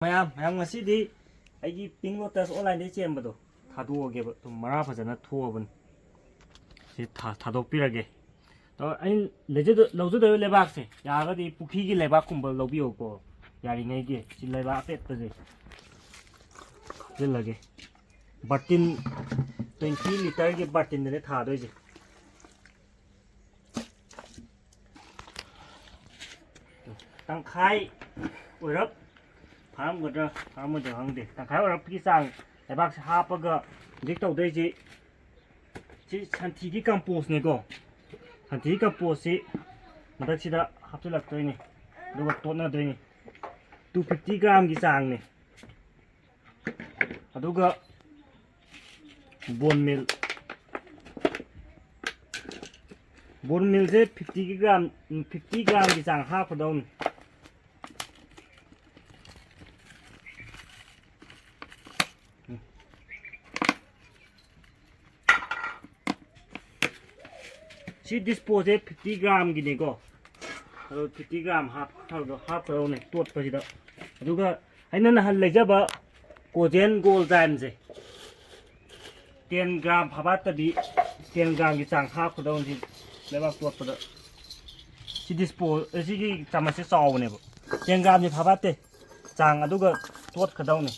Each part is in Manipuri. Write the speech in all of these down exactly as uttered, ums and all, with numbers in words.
ꯃꯌꯥꯝ, ꯃꯌꯥꯝ, ꯉꯁꯤꯗꯤ ꯑꯩꯒꯤ Pink Lotus online-ꯗꯒꯤ ꯆꯦꯟꯕꯗꯣ ꯊꯥꯗꯣꯛꯑꯒꯦꯕ꯫ ꯑꯗꯨꯝ ꯃꯔꯥ ꯐꯖꯅ ꯊꯣꯛꯑꯕꯅꯤ꯫ ꯁꯤ ꯊꯥ-, ꯊꯥꯗꯣꯛꯄꯤꯔꯒꯦ꯫ ꯑꯗꯣ ꯑꯩꯅ ꯂꯩꯖꯗ-, ꯂꯧꯖꯗꯣꯏꯕ ꯂꯩꯕꯥꯛꯁꯦ, ꯌꯥꯔꯒꯗꯤ ꯄꯨꯈ꯭ꯔꯤꯒꯤ ꯂꯩꯕꯥꯛꯀꯨꯝꯕ ꯂꯧꯕꯤꯌꯣꯀꯣ, ꯌꯥꯔꯤꯉꯩꯒꯤ꯫ ꯁꯤ ꯂꯩꯕꯥꯛ ꯑꯄꯦꯠꯄꯁꯦ ꯍꯥꯞꯆꯤꯜꯂꯒꯦ꯫ ꯕꯥꯔꯇꯤꯟ twenty litre-ꯒꯤ ꯕꯥꯔꯇꯤꯟꯗꯅꯦ ꯊꯥꯗꯣꯏꯁꯦ꯫ ꯇꯪꯈꯥꯏ ꯑꯣꯏꯔꯞ ꯐꯥꯔꯝꯒꯗ꯭ꯔꯥ ꯐꯥꯔꯝꯃꯣꯏꯗ꯭ꯔꯥ ꯈꯪꯗꯦ꯫ ꯇꯪꯈꯥꯏ ꯑꯣꯏꯔꯞꯀꯤ ꯆꯥꯡ ꯂꯩꯕꯥꯛꯁꯦ ꯍꯥꯞꯄꯒ ꯍꯧꯖꯤꯛ ꯇꯧꯗꯣꯏꯁꯤ꯫ ꯁꯤ ꯁꯟꯊꯤꯒꯤ compost-ꯅꯦꯀꯣ꯫ ꯁꯟꯊꯤꯒꯤ compost-ꯁꯤ ꯃꯊꯛꯁꯤꯗ ꯍꯥꯞꯆꯤꯜꯂꯛꯇꯣꯏꯅꯤ, ꯑꯗꯨꯒ ꯇꯣꯠꯅꯗꯣꯏꯅꯤ꯫ Two fifty gram-ꯒꯤ ꯆꯥꯡꯅꯤ꯫ ꯑꯗꯨꯒ bone meal, bone meal-ꯁꯦ fifty gram, fifty gram-ꯒꯤ ꯆꯥꯡ ꯍꯥꯞꯀꯗꯧꯅꯤ꯫ ꯁꯤ dispo-ꯁꯦ fifty gram-ꯒꯤꯅꯤꯀꯣ꯫ ꯑꯗꯣ fifty gram ꯍꯥꯞ-, ꯍꯥꯞꯀꯗꯧꯅꯦ ꯇꯣꯠꯄꯁꯤꯗ꯫ ꯑꯗꯨꯒ ꯑꯩꯅ ꯅꯍꯥꯟ ꯂꯩꯖꯕ Kozen Gold Zyme-ꯁꯦ ten gram ꯐꯥꯕꯥꯠꯇꯕꯤ, ten gram-ꯒꯤ ꯆꯥꯡ ꯍꯥꯞꯀꯗꯧꯅꯤ ꯂꯩꯕꯥꯛ ꯇꯣꯠꯄꯗ꯫ ꯁꯤ dispo-, ꯁꯤꯒꯤ ꯆꯥꯃꯁꯁꯦ ꯆꯥꯎꯕꯅꯦꯕ, ten gram-ꯁꯦ ꯐꯥꯕꯥꯠꯇꯦ꯫ ꯆꯥꯡ ꯑꯗꯨꯒ ꯇꯣꯠꯀꯗꯧꯅꯤ꯫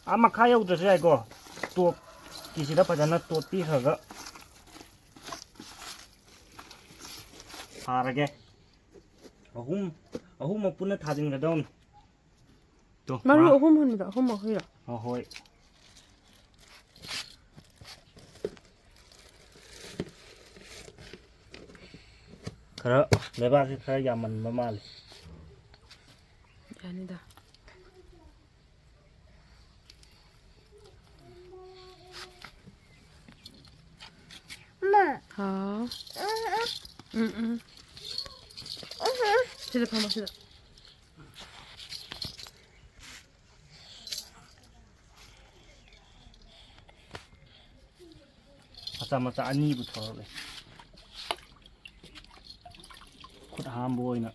ꯑꯥ ꯃꯈꯥ ꯌꯧꯗ꯭ꯔꯁꯨ ꯌꯥꯏꯀꯣ꯫ Top-ꯀꯤꯁꯤꯗ ꯐꯖꯅ ꯇꯣꯠꯄꯤꯈ꯭ꯔꯒ ꯊꯥꯔꯒꯦ꯫ ꯑꯍꯨꯝ, ꯑꯍꯨꯝꯃꯛ ꯄꯨꯟꯅ ꯊꯥꯖꯤꯟꯒꯗꯧꯅꯤ꯫ ꯇꯣ, ꯃꯔꯨ ꯃꯥ-, ꯑꯍꯨꯝ ꯍꯨꯟꯕꯗꯣ ꯑꯍꯨꯝꯃꯛ ꯍꯨꯏꯔꯣ? ꯍꯣꯏ, ꯍꯣꯏ꯫ ꯈꯔ, ꯂꯩꯕꯥꯛꯁꯦ ꯈꯔ ꯌꯥꯝꯃꯟꯕ ꯃꯥꯜꯂꯦ꯫ ꯌꯥꯅꯤꯗ꯫ ꯍꯥꯎ꯫ ꯎꯝ, ꯎꯝ꯫ ꯁꯤꯗ ꯐꯝꯃꯣ, ꯁꯤꯗ꯫ ꯃꯆꯥ ꯃꯆꯥ ꯑꯅꯤꯕꯨ ꯊꯣꯛꯂꯛꯂꯦ꯫ ꯑꯍꯥꯟꯕ ꯑꯣꯏꯅ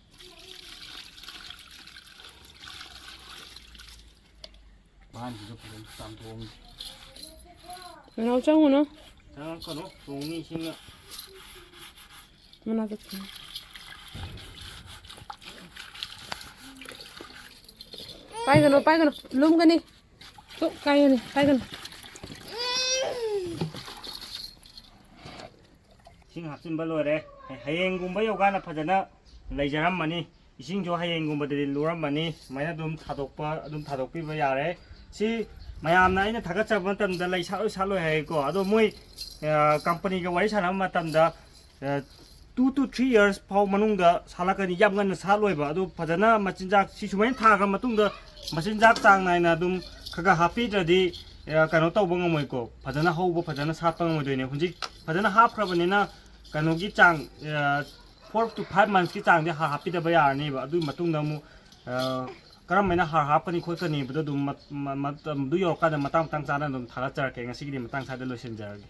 ꯄꯥꯟꯁꯤꯁꯨ ꯐꯖꯅ ꯆꯥꯝꯊꯣꯛꯑꯝꯒꯦ꯫ ꯅꯅꯥꯎ ꯆꯪꯉꯨꯅꯨ꯫ ꯆꯪꯉꯛꯀꯅꯨ, ꯆꯣꯡꯅꯤ ꯏꯁꯤꯡꯅ꯫ ꯃꯅꯥꯛꯇ ꯆꯪꯉꯨ꯫ ꯄꯥꯏꯒꯅꯨ, ꯄꯥꯏꯒꯅꯨ, ꯂꯨꯝꯒꯅꯤ꯫ ꯇꯨ, ꯀꯥꯏꯒꯅꯤ, ꯄꯥꯏꯒꯅꯨ꯫ ꯏꯁꯤꯡ ꯍꯥꯞꯆꯤꯟꯕ ꯂꯣꯏꯔꯦ꯫ ꯍꯌꯦꯡꯒꯨꯝꯕ ꯌꯧꯀꯥꯟꯗ ꯐꯖꯅ ꯂꯩꯖꯔꯝꯃꯅꯤ꯫ ꯏꯁꯤꯡꯁꯨ ꯍꯌꯦꯡꯒꯨꯝꯕꯗꯗꯤ ꯂꯨꯔꯝꯃꯅꯤ꯫ ꯁꯨꯃꯥꯏꯅ ꯑꯗꯨꯝ ꯊꯥꯗꯣꯛꯄ, ꯑꯗꯨꯝ ꯊꯥꯗꯣꯛꯄꯤꯕ ꯌꯥꯔꯦ꯫ ꯁꯤ ꯃꯌꯥꯝꯅ ꯑꯩꯅ ꯊꯥꯒꯠꯆꯕ ꯃꯇꯝꯗ ꯂꯩ ꯁꯥꯠꯂꯣꯏ ꯁꯥꯠꯂꯣꯏ ꯍꯥꯏꯌꯦꯀꯣ꯫ ꯑꯗꯣ ꯃꯣꯏ, ꯑ, ꯀꯝꯄꯅꯤꯒ ꯋꯥꯔꯤ ꯁꯥꯟꯅꯕ ꯃꯇꯝꯗ, ꯑ, two to three years ꯐꯥꯎ ꯃꯅꯨꯡꯗ ꯁꯥꯠꯂꯛꯀꯅꯤ꯫ ꯌꯥꯝ ꯉꯟꯅ ꯁꯥꯠꯂꯣꯏꯕ꯫ ꯑꯗꯨ ꯐꯖꯅ ꯃꯆꯤꯟꯖꯥꯛ ꯁꯤ ꯁꯨꯃꯥꯏꯅ ꯊꯥꯈ꯭ꯔ ꯃꯇꯨꯡꯗ ꯃꯆꯤꯟꯖꯥꯛ ꯆꯥꯡ ꯅꯥꯏꯅ ꯑꯗꯨꯝ ꯈꯔ ꯈꯔ ꯍꯥꯞꯄꯤꯗ꯭ꯔꯗꯤ, ꯑ, ꯀꯩꯅꯣ ꯇꯧꯕ ꯉꯝꯃꯣꯏꯀꯣ꯫ ꯐꯖꯅ ꯍꯧꯕ, ꯐꯖꯅ ꯁꯥꯠꯄ ꯉꯝꯃꯣꯏꯗꯣꯏꯅꯦ꯫ ꯍꯧꯖꯤꯛ ꯐꯖꯅ ꯍꯥꯞꯈ꯭ꯔꯕꯅꯤꯅ ꯀꯩꯅꯣꯒꯤ ꯆꯥꯡ, ꯑ, four to five monthsꯀꯤ ꯆꯥꯡꯗꯤ ꯍꯥꯔ ꯍꯥꯞꯄꯤꯗꯕ ꯌꯥꯔꯅꯦꯕ꯫ ꯑꯗꯨꯒꯤ ꯃꯇꯨꯡꯗ ꯑꯃꯨꯛ, ꯑ, ꯀꯔꯝꯍꯥꯏꯅ ꯍꯥꯔ ꯍꯥꯞꯀꯅꯤ ꯈꯣꯠꯀꯅꯤ ꯍꯥꯏꯕꯗꯣ ꯑꯗꯨꯝ ꯃ-, ꯃ-, ꯃꯇꯝꯗꯨ ꯌꯧꯔꯀꯥꯟꯗ ꯃꯇꯥꯡ ꯃꯇꯥꯡ ꯆꯥꯅ ꯑꯗꯨꯝ ꯊꯥꯒꯠꯆꯔꯛꯀꯦ꯫ ꯉꯁꯤꯒꯤꯗꯤ ꯃꯇꯥꯡ ꯁ꯭ꯋꯥꯏꯗ ꯂꯣꯏꯁꯤꯟꯖꯔꯒꯦ꯫